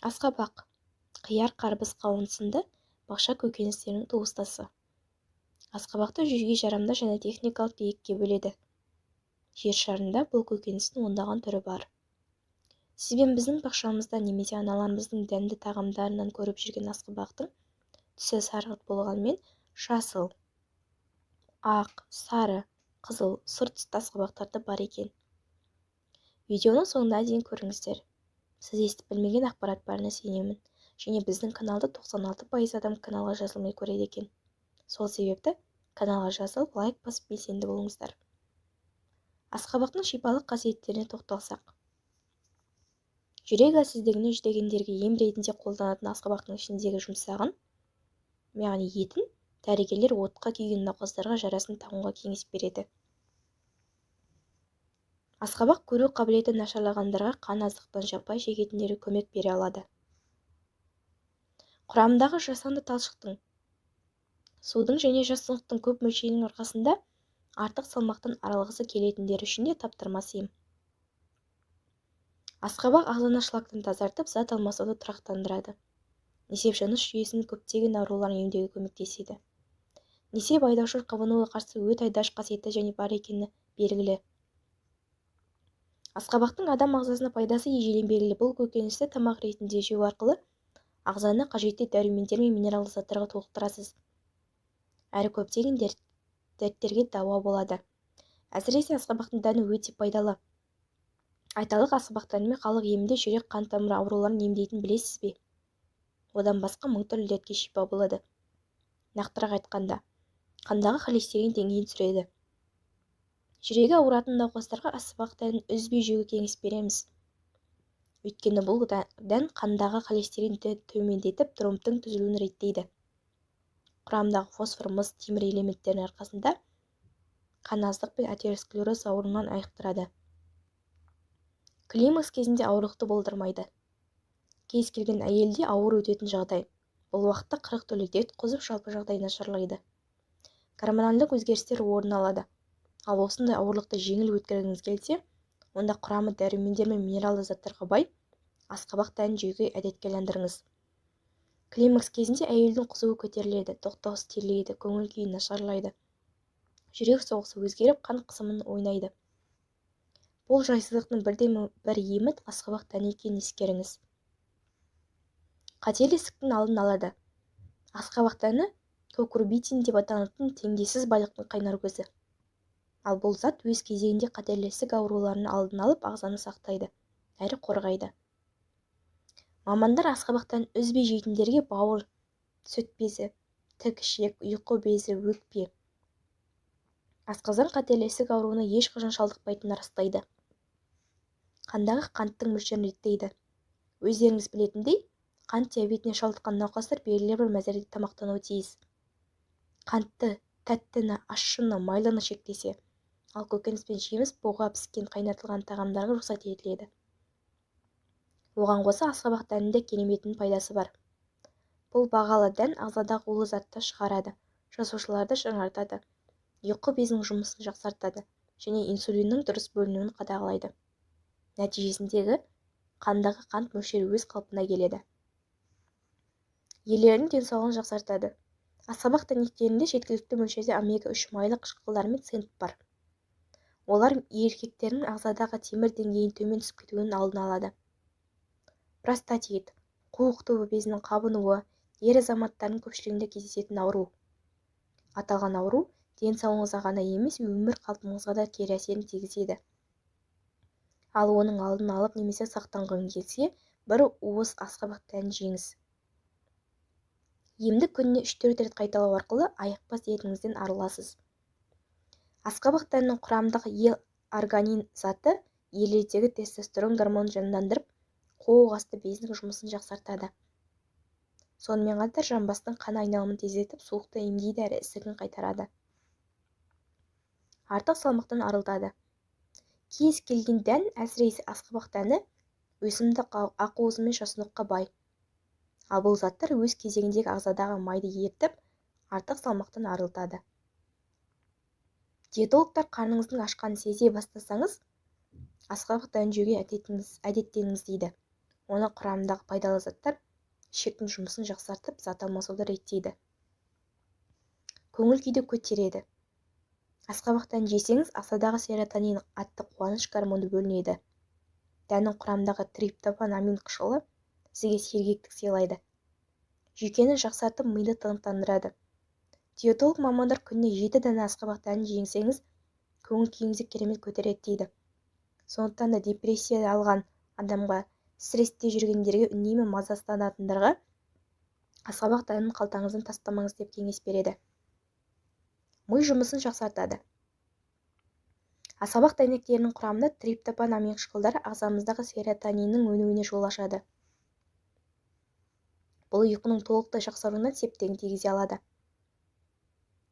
Асқабақ қияр, қарбыз, қауын сынды бақша көкөністерінің туыстасы. Асқабақты жеуге жарамды және техникалық екіге бөледі. Жер шарында бұл көкөністің ондаған түрі бар. Сіз бен біздің бақшамызда немесе аналарымыздың дәмді тағамдарынан көріп жүрген асқабақтың түсі сарғылт болғанымен, жасыл, ақ, сары, қызыл, сұр түсті асқабақтар да бар екен. Видеоның соңына дейін көріңіздер. Сіз естіп білмеген ақпарат барына сенемін. Және біздің каналда 96% адам каналға жазылмай көреді екен. Сол себепті каналға жазылып, лайк басып, белсенді болыңыздар. Асқабақтың шипалық қасиеттеріне тоқталсақ. Жүрек әлсіздігіне жүдегендерге ем ретінде қолданатын асқабақтың ішіндегі жұмсағын, яғни етін, дәрігерлер отқа күйген науқастарға жарасын таңуға кеңес береді. Асқабақ көру қабілеті нашарлағандарға, қан аздықтан жапа шегетіндерге көмек бере алады. Құрамындағы жасанды талшықтың, судың және жасұнықтың көп мөлшерінің арқасында артық салмақтан арылғысы келетіндер үшін де таптырмас ем. Асқабақ ағзаны шлактан тазартып, зат алмасуды тұрақтандырады. Несеп жыныс жүйесінің көптеген ауруларын емдеуге көмектеседі. Несеп айдаушы қабынуға қарсы өт айдағыш қасиеті және бар екені белгілі. Асқабақтың адам ағзасына пайдасы ежелден белгілі. Бұл көкөністі тамақ ретінде жеу арқылы ағзаны қажетті дәрумендер мен минералды заттарға толықтырасыз. Әрі көптеген дерттерге дауа болады. Әсіресе асқабақтың дәні өте пайдалы. Айталық, асқабақ дәнімен халық емінде жүрек қан тамыры ауруларын емдейтінін білесіз бе? Одан басқа мың түрлі дертке шипа болады. Нақтырақ айтқанда, қандағы холестерин деңгейін түсіреді. Жүрегі ауыратын науқастарға асқабақ дәнін үзбей жеуге кеңес береміз. Өйткені бұл дән қандағы холестеринді төмендетіп, тромбтың түзілуін реттейді. Құрамындағы фосфор, мыс, темір элементтерінің арқасында қан аздық пен атеросклероз ауруынан айықтырады. Климакс кезінде ауырлықты болдырмайды. Кез келген әйелде ауыр өтетін жағдай. Бұл уақытта 40 түрлі дерт қозып, жалпы жағдай нашарлайды. Гормоналдық өзгерістер орын алады. Ал осындай ауырлықты жеңіл өткізгіңіз келсе, онда құрамы дәрумендер мен минералды заттарға бай асқабақ дәнін жеуге әдетке айландырыңыз. Климакс кезінде әйелдің қызуы көтеріледі, тоқтаусыз терлейді, көңіл күйі нашарлайды. Жүрек соғысы өзгеріп, қан қысымын ойнайды. Бұл жайсыздықтың бірден бір емі асқабақ дәні екенін ескеріңіз. Қатерлі ісіктің алдын алады. Асқабақ дәні кукурбитин деп аталатын теңдессіз байлықтың қайнар көзі. Ал бұл зат өз кезегінде қатерлі ісік ауруларының алдын алып, ағзаны сақтайды, әрі қорғайды. Мамандар асқабақ дәнін үзбей жейтіндерге бауыр, сүт безі, тік ішек, ұйқы безі, өкпе, асқазан қатерлі ісік ауруына ешқашан шалдықпайтынын растайды. Қандағы қанттың мөлшерін реттейді. Өздеріңіз білетіндей, қант диабетіне шалдыққан науқастар белгілі бір мәзірде тамақтануы тиіс. Қантты, тәттіні, ащыны, майлыны шектесе, ал көкөніс пен жеміс, буға піскен, қайнатылған тағамдарға рұқсат етіледі. Оған қоса асқабақ дәнінде кереметтің пайдасы бар. Бұл бағалы дән ағзадағы улы затты шығарады, жасушаларды жаңартады, ұйқы безінің жұмысын жақсартады және инсулиннің дұрыс бөлінуін қадағалайды. Нәтижесіндегі қандағы қант мөлшері өз қалпына келеді. Ерлердің денсаулығын жақсартады. Асқабақ дәнектерінде жеткілікті мөлшерде омега-3 майлы қышқылдар мен цинк бар. Олар еркектердің ағзадағы темір деңгейінің төмен түсіп кетуінің алдын алады. Простатит, қуық түбі безінің қабынуы ер азаматтардың көпшілігінде кездесетін ауру. Аталған ауру денсаулығыңызға ғана емес, өмір қалпыңызға да кері әсерін тигізеді. Ал оның алдын алып немесе сақтанғың келсе, бір уыс асқабақ дәнін жеңіз. Емді күніне 3-4 рет қайталау арқылы айықпас дертіңізден арыласыз. Асқабақ дәнінің құрамындағы L-аргинин заты ерлердегі тестостерон гормонын жандандырып, қуық асты безінің жұмысын жақсартады. Сонымен қатар жамбастың қан айналымын тездетіп, суықты емдейді әрі ісігін қайтарады. Артық салмақтан арылтады. Кез келген дән, әсіресе асқабақ дәні, өсімдік ақуызы мен жасұныққа бай. Ал бұл заттар өз кезегіндегі ағзадағы майды ерітіп, артық салмақтан арылтады. Диетологтар қарныңыздың ашқанын сезе бастасаңыз, асқабақ дәнін жеуге әдеттеніңіз дейді. Оның құрамындағы пайдалы заттар ішектің жұмысын жақсартып, зат алмасуды реттейді. Көңіл күйді көтереді. Асқабақ дәнін жесеңіз, ағзадағы серотонин атты қуаныш гормоны бөлінеді. Дәннің құрамындағы триптофан амин қышқылы сізге сергектік сыйлайды. Жүйкені жақсартып, миды тыныштандырады. Диетолог мамандар күніне 7 дана асқабақ дәнін жеңсеңіз, көңіл күйіңізді керемет көтереді дейді. Сондықтан да депрессия алған адамға, стрессте жүргендерге, үнемі мазасызданатындарға асқабақ дәнін қалтаңыздан тастамаңыз деп кеңес береді. Ми жұмысын жақсартады. Асқабақ дәнектерінің құрамында триптофан амин қышқылдары ағзамыздағы серотониннің өнуіне жол ашады. Бұл ұйқының толықтай жақсаруына септігін тигізе алады.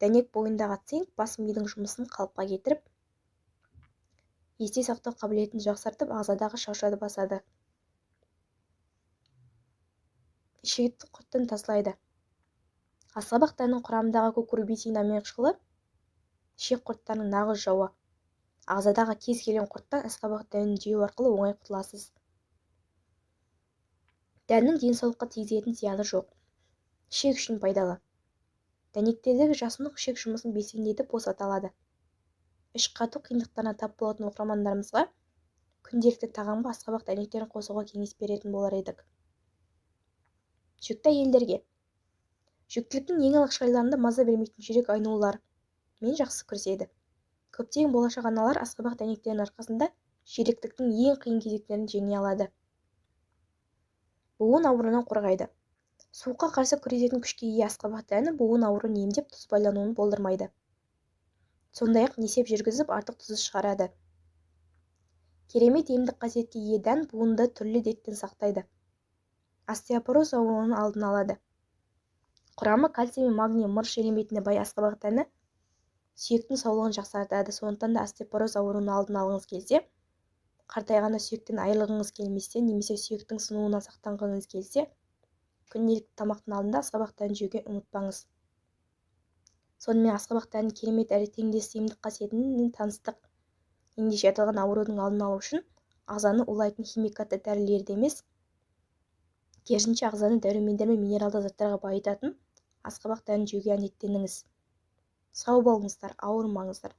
Дәнек бойындағы цинк бас мидың жұмысын қалыпқа кетіріп, есте сақтау қабілетін жақсартып, ағзадағы шашауды басады. Ішекті құрттан тазалайды. Асқабақ дәнінің құрамындағы кукурбитин амин қышқылы ішек құрттарының нағыз жауы. Ағзадағы кез келген құрттан асқабақ дәнін жеу арқылы оңай құтыласыз. Дәннің денсаулыққа тигізетін зияны жоқ. Ішек үшін пайдалы. Дәнектердегі жасұнық ішек жұмысын белсендетіп босата алады. Іш қату қиындықтарына тап болатын оқырмандарымызға күнделікті тағамға асқабақ дәнектерін қосуға кеңес беретін болар едік. Жүкті әйелдерге. Жүктіліктің ең алғашқы айларында маза бермейтін жүрек айнулар мен жақсы күреседі. Көптеген болашақ аналар асқабақ дәнектерінің арқасында желіктіктің ең қиын кезектерін жеңе алады. Буын ауруынан қорғайды. Суыққа қарсы күресетін күшке ие асқабақ дәні буын ауруын емдеп, тұз байлануын болдырмайды. Сондай-ақ несеп жүргізіп, артық тұзды шығарады. Керемет емдік қасиетке ие дән буынды түрлі дерттен сақтайды. Остеопороз ауруының алдын алады. Құрамы кальций мен магний, мырыш элементіне бай асқабақ дәні сүйектің саулығын жақсартады. Сондықтан да остеопороз ауруының алдын алғыңыз келсе, қартайғанда сүйектен айырылғыңыз келмесе немесе сүйектің сынуынан сақтанғыңыз келсе, күнделікті тамақтың алдында асқабақ дәнін жеуге ұмытпаңыз. Сонымен асқабақ дәнінің керемет әрі теңдессіз емдік қасиетімен таныстық. Ендеше аталған аурудың алдын алу үшін ағзаны улайтын химикатты дәрілерді емес, керісінше ағзаны дәрумендер мен минералды заттарға байытатын асқабақ дәнін жеуге әдеттеніңіз. Сау болыңыздар, ауырмаңыздар.